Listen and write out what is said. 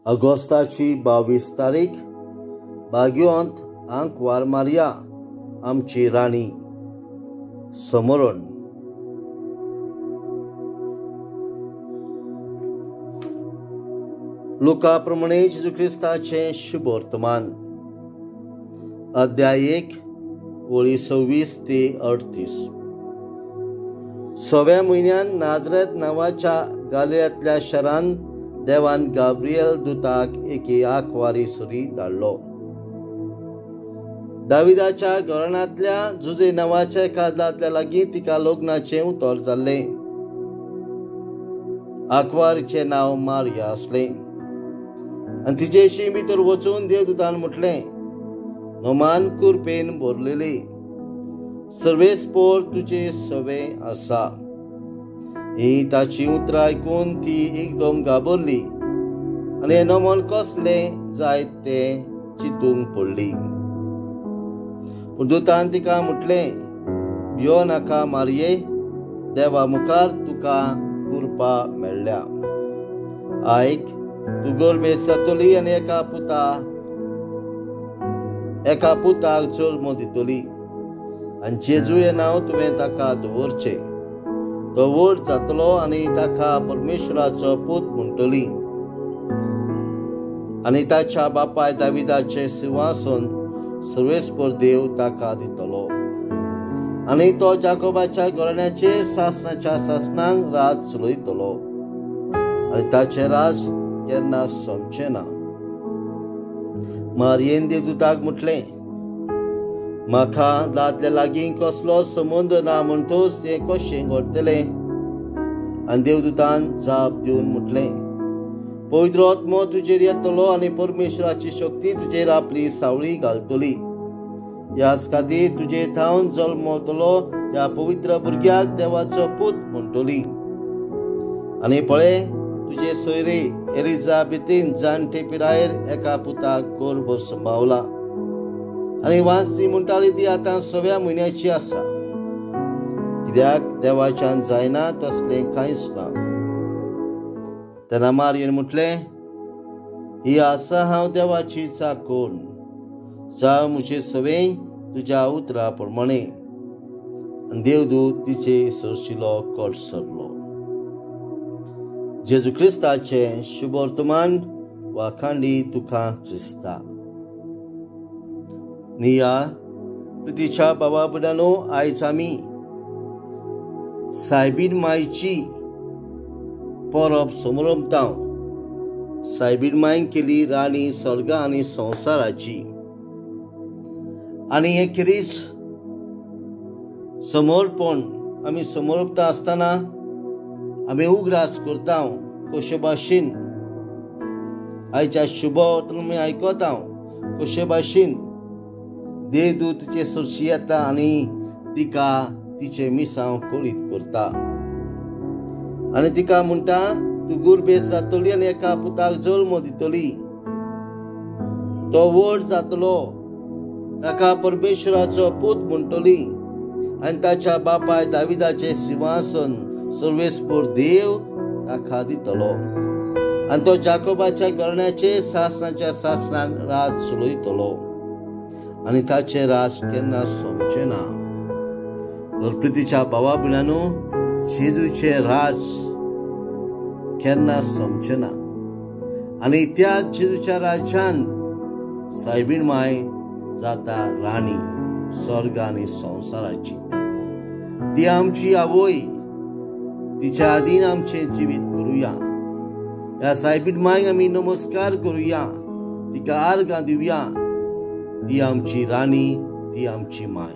ऑगस्टाची 22 तारीख बाग्योंत आंकवार मारिया आमची राणी समरण. लुका प्रमाणे जेजू क्रिस्ताचें शुभ वर्तमान अध्याय 1 ओळी 26 ते 38. 6व्या म्हयन्यान नाजरेत नांवाच्या गालियांतल्या शारान देवान गाब्रियल दुताक एके आंकवारी सुरी धाडलो. दाविदाच्या घराण्यांतल्या जुजे नांवाच्या एका दादल्या लागीं तिका लग्नाचें उतर जाल्लें. आंकवारीचें नांव मारिया आसलें आनी तिचेशी भितर वचून देवदूतान म्हटलें, नोमान कुरपेन भरलेली सर्वेस्पोर तुजे सवें आसा. ही ताची उतरां आयकून ती एकदम घाबरली आनी हें नमन कसलें जायत तें चिंतूंक पडली. पूण दुतान तिका म्हटलें, भियो नाका मारये, देवा मुखार तुका कृपा मेळ्ळ्या. आयक, तूं गर्भेस्त जातली आनी एका पुताक जल्म दितली आनी जेजू हें नांव तुवें ताका दवरचें. तो व्हड जातलो आनी ताका परमेश्वराचो पूत म्हणटली आनी ताच्या बापाय दाविदाचें सिंहासन सर्वेस्पर देव ताका दितलो आनी तो जाकोबाच्या घराण्याचेर सासणाच्या सासणांक राज चलयतलो आनी ताचें राज केन्ना सोंपचें ना. मारियेन देवदूताक म्हटलें, म्हाका दादल्या लागीं कसलो संबंद ना म्हणटूच हें कशें घडटलें? आनी देवदूतान जाप दिवन म्हटलें, पवित्र आत्मो तुजेर येतलो आनी परमेश्वराची शक्ती तुजेर आपली सावळी घालतली. ह्याच खातीर तुजे थावन जल्मतलो त्या पवित्र भुरग्याक देवाचो पूत म्हणटली. आनी पळय, तुजे सोयरे एलिझाबेथीन जाणटे पिरायेर एका पुताक गर्भ सांबावला आनी वांचती म्हणटाली ती आतां 6व्या म्हयन्याची आसा. कित्याक देवाच्यान जायना तसलें कांयच ना. तेन्ना मारियेन म्हटलें, ही आसा हांव देवाची चाकोर, जावं म्हजे सवें तुज्या उतरा प्रमाणे. आनी देवदूत तिचे सरशिलो कट सरलो. जेजू क्रिस्ताचें शुभ वर्तमान वाखांडी तुका क्रिस्ता. निया प्रितीच्या बाबा भयणांनो, आयज आमी सायबीण मायची परब समरंभता. सायबीण मायन केली राणी स्वर्गा आनी संवसाराची आनी हें खेरीज समर्पण आमी समर्पता आसतना आमी उगडास करता कशे भाशेन आयच्या शुभ आमी आयकता कशे भाशेन देवदूत तिचे सरशी येता आनी तिका तिचें मिसांव कळीत करता आनी तिका म्हणटा, तूं गुरबेस जातली आनी एका पुताक जल्म दितली. तो व्हड जातलो, ताका परमेश्वराचो पूत म्हणटली आनी ताच्या बापाय दाविदाचें सिंहासन सर्वेस्पर देव ताका दितलो आनी तो जाकोबाच्या घराण्याचेर सासणाच्या सासणांक राज चलयतलो आनी ताचें राज केन्ना सोंपचें ना. तर प्रितीच्या भावा भयणांनो, जेजूचें राज केन्ना सोंपचें ना आनी त्या जेजूच्या राज्यान सायबीण माय जाता राणी स्वर्ग आनी संवसाराची. ती आमची आवय, तिच्या आदीन आमचें जिवीत करुया. ह्या सायबीण मायक आमी नमस्कार करुया, तिका आर्गां दिवया. ती आमची राणी, ती आमची माय.